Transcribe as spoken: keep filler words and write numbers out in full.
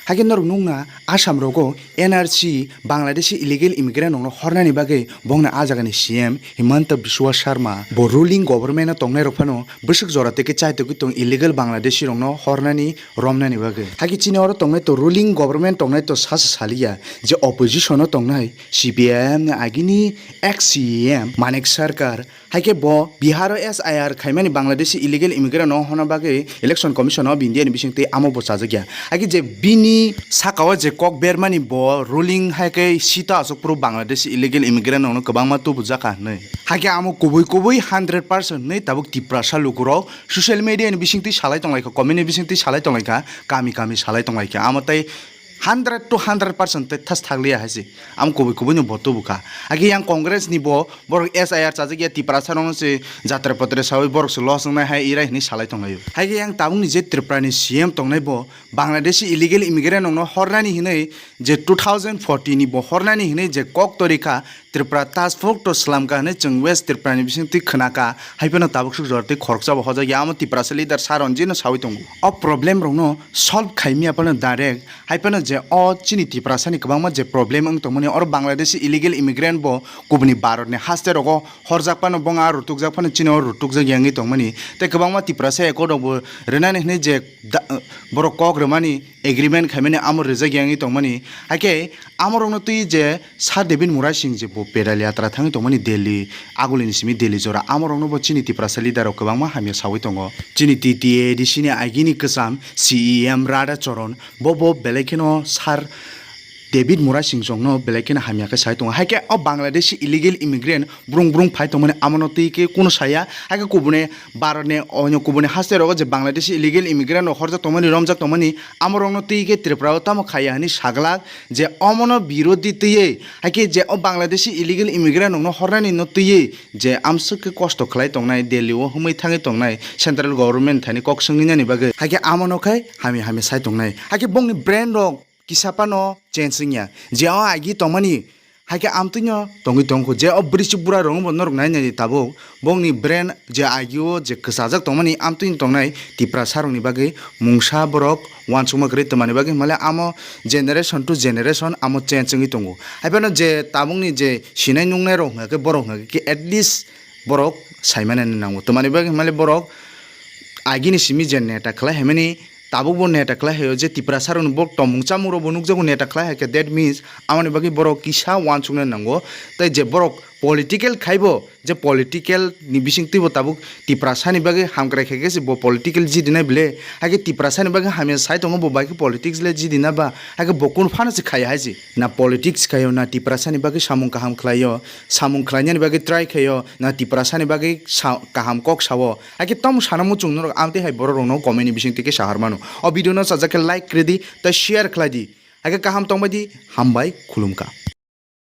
Haikhe norok nukna Assam rogo N R C Bangladeshi illegal immigrant rokno hornani bagwi bongni a jagani C M Himanta Biswa Sharma bo ruling government o tongnai rok phano bwswk jora tei khe chaitokgwi tong illegal Bangladeshi rokno hornani romnani bagwi. Haikhe chini oro tongnai to ruling government tongnai to sasa saliya je opposition o tongnai C P I M ni agini ex C E M Manik Sarkar. Haikhe bo Bihar o S I R khaimani Bangladeshi illegal immigrant no honna bagwi Election Commission of India ni bisingtwi amo bo chajakya. Haikhe je bini saka o je kok bermani bo ruling haikhe sita aswk phuru Bangladeshi illegal immigrant rokno kwbangma tubujakha hinwi. Haikhe amo kubui kubui hundred percent hinwi tabuk Tiprasa lukurok social media ni bisingtwi salai tonglaikha, comment ni bisingtwi salai tonglaikha, kami kami salai tonglaikha. Amo tei hundred to hundred percent tei thas thakliya hai se. Amo kubui kubui no bo tubu kha. Haikhe yang Congress ni bo borok S I R chajak ya Tiprasa rok no se jatra patra sawi borok se loss wngnai hai irai hinwi salai tonglaio. Haikhe yang tabuk ni je Tripura ni C M tongnai bo Bangladeshi illegal immigrant rok no hornani hinwi je two thousand fourteen ni bo hornani hinwi je kok tori kha Tripura task force to slam kha hinwi chwng West Tripura ni bisingtwi khwna kha. Hai phano tabuk suk jora tei khoroksa bo hojak ya amo Tiprasa leader Sir Ranjit no sawi tongo. O problem rok no solve khaimya phano direct Hai phano je o chini Tiprasani kwbangma je problem wng tongmani, oro Bangladeshi illegal immigrant bo kubuni Bharatni haste rogo horjak phano, bongha rutukjak phano chini o rutukjak yangwi tongmani. Tei kwbangma Tiprasa accord rokbo rwnani hwnwi je da-, borok kok rwmani agreement khaimani amo rwjak yangwi tongmani. Haikhe amorokno twi je Sir David Murasing je bo pedal yatra thangwi tongmani Delhi, agulini simi Delhi jora, amorokno bo chini Tiprasa leader rok kwbangma hamya sawi tongo. Chini T T A A D C ni agini kwcham C E M Radha Charan bo bo belai kheno Sir David Murasing jongno belai kheno hamya khe sai tongo. Haikhe o Bangladeshi illegal immigrant brung brung phai tongmani amono twi khe kuno saya. Haikhe kubuni Bharatni onyo kubuni haste rogo je Bangladeshi illegal immigrant rok horjak tongmani, romjak tongmani, amorokno twi khe Tripura o tamo khaiya hwnwi saglak je omono birodhi twiwi, haikhe je o Bangladeshi illegal immigrant rokno hornani no twiwi je amswk khe kosto khlai tongnai, Delhi o hwnwi thangwi tongnai, central government thani kok swngwi nani bagwi, haikhe amono khai hamya hamya sai tongnai, haikhe bongni brain rok kisa phano change wngya, je o agi tongmani, haikhe amtwino tongwi tongkho, je o bwrwichwk bura rokno bo norok nai nai tabuk, bongni brain je agio je kwchajak tongmani, amtwino tongnai Tiprasa rokni bagwi mungsa borok uansukma kwrwi twmani bagwi hwnmale amo generation to generation amo change wngwi tongo. Haiphano je tabukni je sinai nungnai rok hwnkhe borok hwnkhe at least borok saimani nango. Twmani bagwi hwnmale borok agini simi je neta khlai haimani tabukbo neta khlai haio, je Tiprasa rokni borok tongmung chamung rokbo nukjago neta khlai haikhe, that means amoni bagwi borok kisa uansuknai nango. Tei je borok political khaibo, je political ni bisingtwibo tabuk Tiprasani bagwi hamkrai khaikhe se bo political jidinai bile. Haikhe Tiprasani bagwi hamya sai tongo bo bai khe politics le jidina ba? Haikhe bo kunu phano se khaiya hai se. Na politics khaio, na Tiprasani bagwi samung kaham khlaio, samung khlainani bagwi try khaio, na Tiprasani bagwi sa-, kaham kok sao. Haikhe tamo sana muchung norok amtwi hai borok rokno comment ni bisingtwi khe sahar mano. O video no chajak khe like khlai di, tei share khlai di. Haikhe kaham tongbai di, hambai, khulumkha.